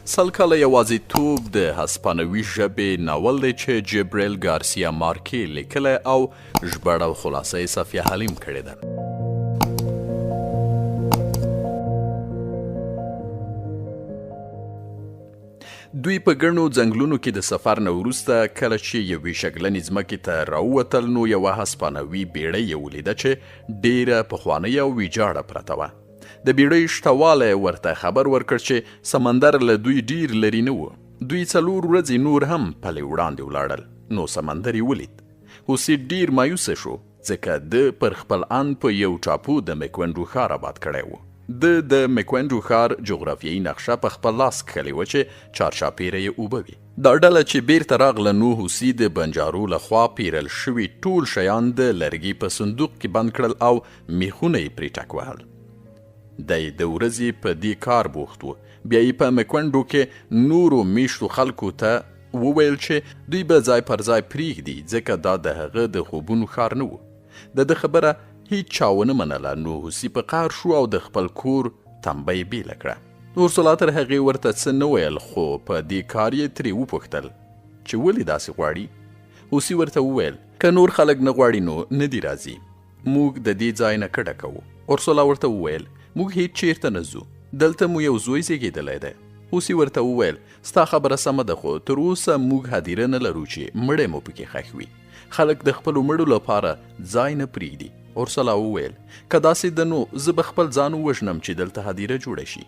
20 کاله یوازیتوب د هسپانوي ژبې ناول دی چې جبریل ګارسیا مارکې لیکلی او ژباړه او خلاصه یې صفیه حلیم کړې ده. دوی په ګڼو ځنګلونو کې د سفر نه وروسته کله چې یوې شګلنې ځمکې ته راووتل نو یوه هسپانوي بیړۍ یې ولیده چې ډیره پخوانۍ او ویجاړه پرته وه. د بیړۍ شته والی ورته خبر ورکړ چې سمندر له دوی ډیر لرې نه و. دوی څلور ورځې نور هم پلې وړاندې ولاړل نو سمندر یې ولید. هوسي ډیر مایوسه شو ځکه ده پر خپل اند په یو ټاپو د میکونډو ښار آباد کړی و. ده د میکونډو ښار جغرافیایي نقشه په خپل لاس کښلې وه چې چارچاپېره یې اوبه وې. دا ډله چې بیرته راغله نو هوسي د بنجارو له خوا پیرل شوي ټول شیان د لرګي په صندوق کې بند کړل او میخونه یې پرې ټک وهل. دی د ورځې په دې کار بوخت و. بیا یې په میکونډو کې نورو میشتو خلکو ته وویل چې دوی به ځای پر ځای پریږدي ځکه دا د هغه د خوبونو ښار نه و. د ده خبره هیڅ چا ونه منله نو هوسي په قهر شو او د خپل کور تمبه یې بیله کړه. اورسولا تر هغې ورته څه نه ویل خو په دې کار یې ترې وپوښتل چې ولې داسې غواړي؟ هوسي ورته وویل که نور خلک نه غواړي نو نه دي راځي. موږ د دې ځای نه کډه کوو. اورسولا ورته وویل موږ هیڅ چیرته نه ځو. دلته مو یو زوی زیږیدلی دی. هوسي ورته وویل ستا خبره سمه ده خو تر اوسه موږ هدیره نه لرو چې مړی مو پکې ښخ وي. خلک د خپلو مړو لپاره ځای نه پریږدي. اورسلا وویل، که داسې ده نو زه به خپل ځان ووژنم چې دلته هدیره جوړه شي.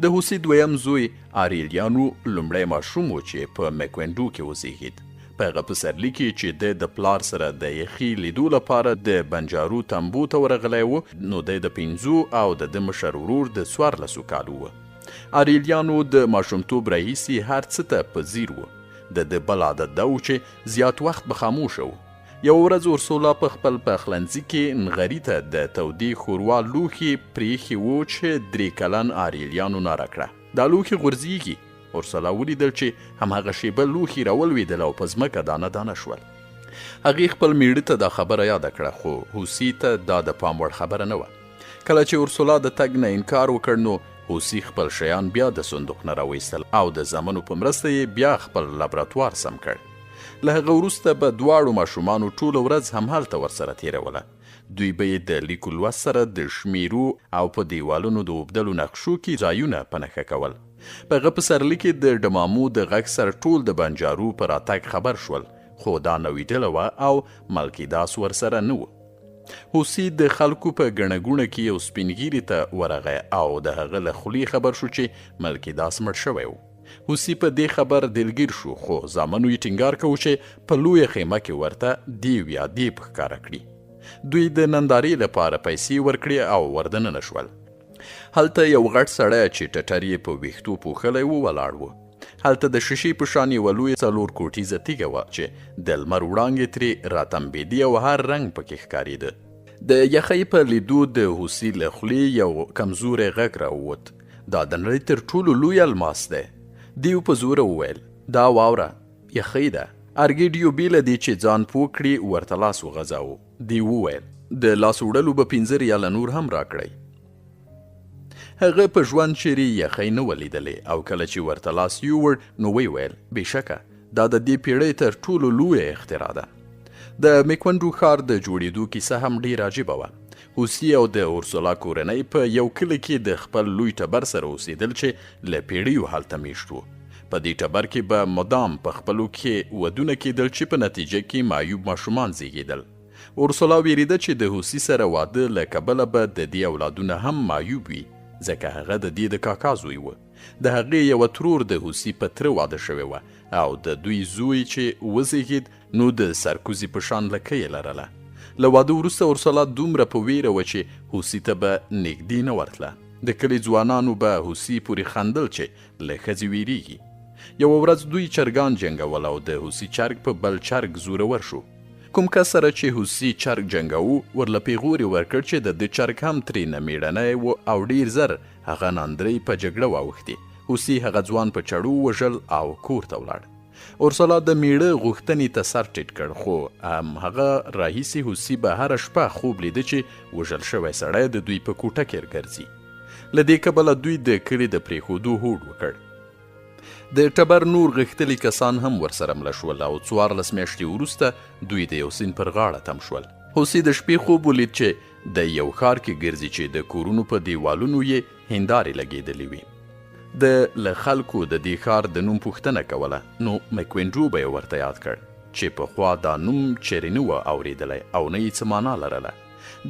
د هوسي دویم زوی آریلیانو لومړی ماشوم و چې په میکوینډو کې وزیږید. په هغه پسرلي کې چې دی د پلار سره د یخي لیدو لپاره د بنجارو تمبو ته ورغلی و نو دی د پنځو او د ده مشر ورور د څوارلسو کالو و. آریلیانو د ماشومتوب راهیسې هر څه ته په ځیر و. د ده بل عادت دا و چې زیات وخت به خاموشه و. یوه ورځ اورسولا په خپل پخلنځي کې نغري ته د تودې ښوروا لوښي پرېښي وو چې درې کلن آریلیانو ناره کړه، دا لوښي غورځېږي! اورسولا ولیدل چې همهغه شېبه لوښي راولوېدل او په ځمکه دانه دانه شول. هغې خپل مېړه ته دا خبره یاده کړه، خو هوسي ته دا د پام وړ خبره نه وه. کله چې اورسولا د تګ نه انکار وکړ نو هوسي خپل شیان بیا د صندوق نه راوایستل او د زامنو په مرسته یې بیا خپل لابراتوار سم کړ. له هغه وروسته به دواړو ماشومانو ټوله ورځ همهلته ورسره تېروله. دوی به یې د لیکو لوست سره د شمېرو او په دېوالونو د اوبدلو نقشو کې ځایونه په نښه کول. په هغه پسرلي کې د ډمامو د غږ سره ټول د بنجارو په راتګ خبر شول، خو دا نوې ډله وه او ملکیداس ورسره نه و. هوسی د خلکو په ګڼه ګوڼه کې یو سپین ږیري ته ورغی او د هغه له خولې خبر شو چې ملکیداس مړ شوی و. هوسی په دې خبر دلګیر شو، خو زامنو یې ټینګار کوو چې په لویه خیمه کې ورته دیو یا دیب ښکاره کړي. دوی د نندارې لپاره پیسې ورکړې او وردننه شول. هلته یو غټ سړی چې ټټر یې په ویښتو پوښلی و ولاړ و. هلته د شیشې په شان یوه لویه څلور کوټیزه تیږه وه چې د لمر وړانګې ترې راتمبېدې او هر رنګ پکې ښکارېده. د یخۍ په لیدو د هوسي له خولې یو کمزوری غږ راووت، دا د نړۍ تر ټولو لوی الماس دی. دیو په زوره وویل، دا واوره، یخۍ ده. ارګیډیو بې له دې چې ځان پوه کړي ورته لاس وغځاوه. دی وویل، د لاس وړلو به پنځه ریاله نور هم راکړئ. هغه په ژوند چیرې یخۍ نه وه لیدلې او کله چې ورته لاس یووړ نو ویې ویل، بېشکه دا د دې پیړۍ تر ټولو لویه اختراع ده. د میکونډو ښار د جوړېدو کیسه هم ډېره عجیبه وه. هوسي او د اورسولا کورنۍ په یو کلي کې د خپل لوی ټبر سره اوسېدل چې له پیړیو هلته میشت وو. په دې ټبر کې به مدام په خپلو کې ودونه کېدل چې په نتیجه کې معیوب ماشومان زیږېدل. اورسولا ویریده چې د هوسي سره واده له کبله به د دې اولادونه هم معیوب وي، ځکه هغه د دې د کاکا زوی و. د هغې یوه ترور د هوسي په تره واده شوې وه او د دوی زوی چې وزیږید نو د سرکوزي په شان لکۍ یې لرله. له واده وروسته اورسولا دومره په ویره وه چې هوسي ته به نږدې نه ورتله. د کلي ځوانانو به هوسي پورې خندل چې له ښځې ویریږي. یوه ورځ دوی چرګان جنګول او د هوسي چرګ په بل چرګ زورور شو. کوم کس سره چې هوسي چرګ جنګاوه، ورله پیغور یې ورکړ چې د ده چرګ هم ترې نه میړنی و او ډیر زر هغه ناندرۍ په جګړه واوښتې. هوسي هغه ځوان په چړو ووژل او کور ته ولاړ. اورسولا د میړه غوښتنې ته سر ټیټ کړ، خو همهغه راهیسې هوسي به هره شپه خوب لیده چې وژل شوی سړی د دوی په کوټه کې ګرځي. له دې کبله دوی د کلي د پرېښودو هوډ وکړ. د ټبر نور غښتلي کسان هم ورسره مله شول او 14 میاشتې وروسته دوی د یو سیند پر غاړه تم شول. هوسي د شپې خوب ولید چې د یو ښار کې ګرځي چې د کورونو په دیوالونو یې هیندارې لګېدلې وي. ده له خلکو د دې ښار د نوم پوښتنه کوله نو مکوینډو به یې ورته یاد کړ چې پخوا دا نوم چېرې نه و اورېدلی او نه یې څه مانا لرله.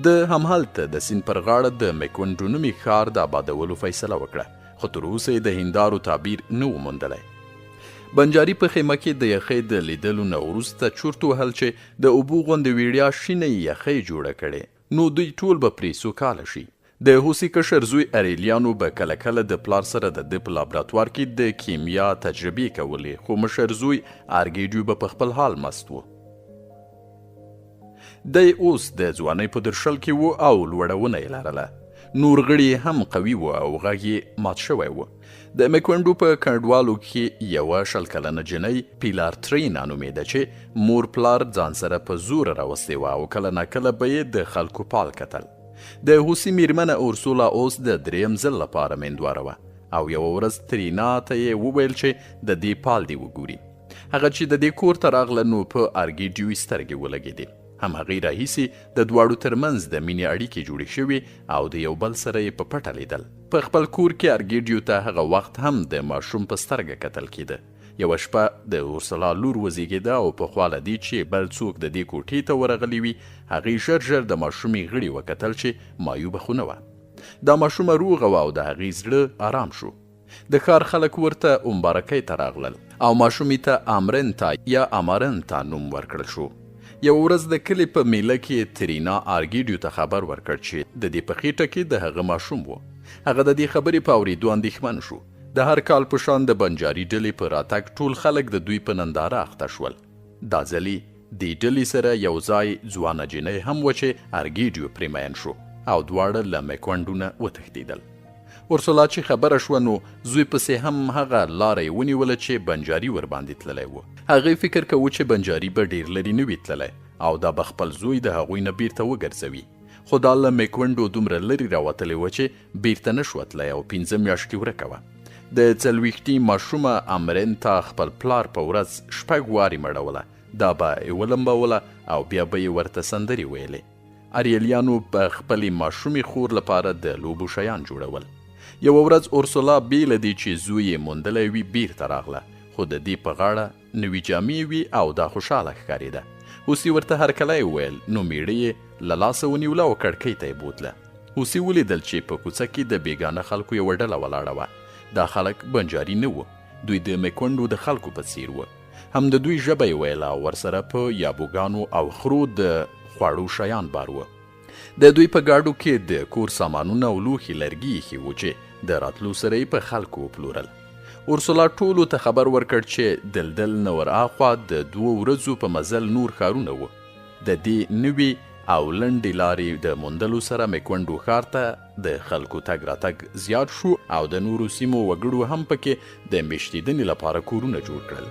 ده همهلته د سیند پر غاړه د مکونډو نومي ښار د آبادولو فیصله وکړه، خو تر اوسه یې د هیندارو تعبیر نه و موندلی. بنجاري په خیمه کې د یخۍ د لیدلو نه وروسته چورت وهل چې د اوبو غوندې ویړیا شینه یې یخۍ جوړه کړې، نو دوی ټول به پرې سوکاله شي. د هوسي کشر زوی اریلیانو به کله کله د پلار سره د ده په لابراتوار کې د کیمیا تجربې کولې، خو مشر زوی ارګیډیو به په خپل حال مست و. دی اوس د ځوانۍ په درشل کې و او لوړونه یې لرله. نور غړي یې هم قوي وو او غږ یې مات شوی و. د مکونډو په کډوالو کې یوه 20 کلنه جنۍ پیلار ترینا نومېده چې مور پلار ځان سره په زوره راوستې وه او کله ناکله به یې د خلکو پال کتل. د هوسي میرمنه اورسولا اوس د دریم ځل لپاره میندواره وه او یوه ورځ ترینا ته یې وویل چې د دې پال دې وګوري. هغه چې د دې کور ته راغله نو په ارګیډیو یې سترګې ولګېدې. هم هغې راهیسې د دواړو ترمنځ د مینې اړیکې جوړې شوې او د یو بل سره یې په پټه لیدل. په خپل کور کې ارګیډیو ته هغه وخت هم د ماشوم په سترګه کتل کېده. یوه شپه د اورسلا لور وزېږېده او پخوا له دې چې بل څوک د دې کوټې ته ورغلي وي، هغې ژر ژر د ماشومې غړي وکتل چې معیوبه خو نه وه. دا ماشومه روغه وه او د هغې زړه ارام شو. د ښار خلک ورته اومبارکۍ ته راغلل او ماشومې ته امرنتا یا امارنتا نوم ورکړل شو. یوه ورځ د کلي په میله کې ترینا ارګیډیو ته خبر ورکړ چې د دې په خېټه کې د هغه ماشوم و. هغه د دې خبرې په اورېدو اندېښمن شو. د هر کال په شان د بنجاري ډلې په راتګ ټول خلک د دوی په ننداره اخته شول. دا ځلي دې ډلې سره یو ځای ځوانه جینۍ هم وه چې ارګیډیو پرې مین شو او دواړه له مکونډو نه وتښتېدل. اورسولا چې خبره شوه نو زوی پسې هم هغه لاره یې ونیوله چې بنجاري ورباندې تللی و. هغې فکر کوو چې بنجاري به ډېر لرې نه وي تللی او دا به خپل زوی د هغوی نه بیرته وګرځوي. خو دا له میکونډو دومره لرې راوتلې وه چې بیرته نه شوه تللی او 5 میاشتې ورکه وه. د 40 ماشومه امرنتا خپل پلار په ورځ 6 وارې مړوله، دا به یې ولمبوله او بیا به یې ورته سندرې ویلې. اریلیانو په خپلې ماشومې خور لپاره د لوبو شیان جوړول. یوه ورځ اورسولا بې له دې چې زوی یې موندلی وي بیرته راغله، خو د دې په غاړه نوې جامې وي او دا خوشحاله ښکارېده. هوسي ورته هرکلی وویل، نو میړه یې له لاسه ونیوله او کړکۍ ته یې بوتله. هوسي ولیدل چې په کوڅه کې د بیګانه خلکو یوه ډله ولاړه وه. دا خلک بنجاري نه وو، دوی د مکونډو د خلکو په څیر وو. هم د دوی ژبه یې ویله او ورسره په یابوګانو او خرو د خواړو شیان بار وو. د دوی په ګاډو کې د کور سامانونه او لوښي لرګي ایښي وو چې د راتلو سره یې په خلکو وپلورل. اورسولا ټولو ته خبر ورکړ چې دلدل نه ور اخوا د 2 ورځو په مزل نور ښارونه وو. د دې نوې او لنډې لارې د موندلو سره مکونډو ښار ته د خلکو تګ راتګ زیات شو او د نورو سیمو وګړو هم پکې د میشتېدنې لپاره کورونه جوړ کړل.